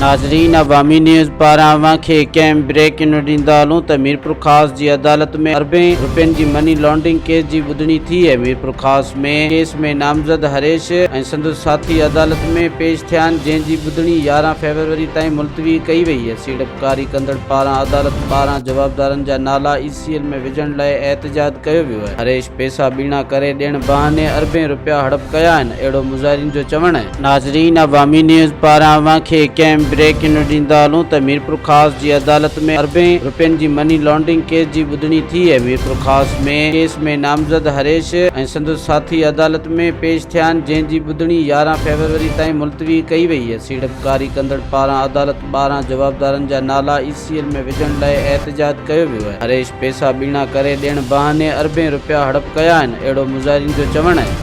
ناظرين عوامي نيوز پاران اوهان کي ڪنهن بريڪ نيوز ڏيندا هلون ته ميرپورخاص جي عدالت ۾ اربين روپين جي مني لانڊرنگ ڪيس جي ٻڌڻي ٿي ۽ ميرپورخاص ۾ ڪيس ۾ نامزد هريش ۽ سندس ساٿي عدالت ۾ پيش ٿيا آهن جنهن جي ٻڌڻي 11 فيبروري تائين ملتوي ڪئي وئي سيڙپڪاري ڪندڙ پاران عدالت ٻاهران جوابدارن جا نالا اي سي ايل ۾ وجهڻ لاء احتجاج ڪيو ويو آهي. هريش پئسا ٻيڻا ڪري ڏيڻ بهاني اربين رپيا هڙپ ڪيا آهن، اهڙو مظاهرين جو چوڻ آهي. ناظرين عوامي نيوز پاران اوهان کي ڪنهن بريڪ نيوز ڏيندا هلون ته ميرپورخاص جي عدالت ۾ اربين رپين جي مني لانڊرنگ ڪيس جي ٻڌڻي ٿي ۽ ميرپورخاص ۾ ڪيس ۾ نامزد هريش ۽ سندس ساٿي عدالت ۾ پيش ٿيا آهن جنهن جي ٻڌڻي 11 فيبروري تائين ملتوي ڪئي وئي سيڙپڪاري ڪندڙ پاران عدالت ٻاهران جوابدارن جا نالا اي سي ايل ۾ وجهڻ لاء احتجاج ڪيو ويو آهي. هريش پئسا ٻيڻا ڪري ڏيڻ بهاني اربين رپيا هڙپ ڪيا آهن، اهڙو مظاهرين جو چوڻ آهي.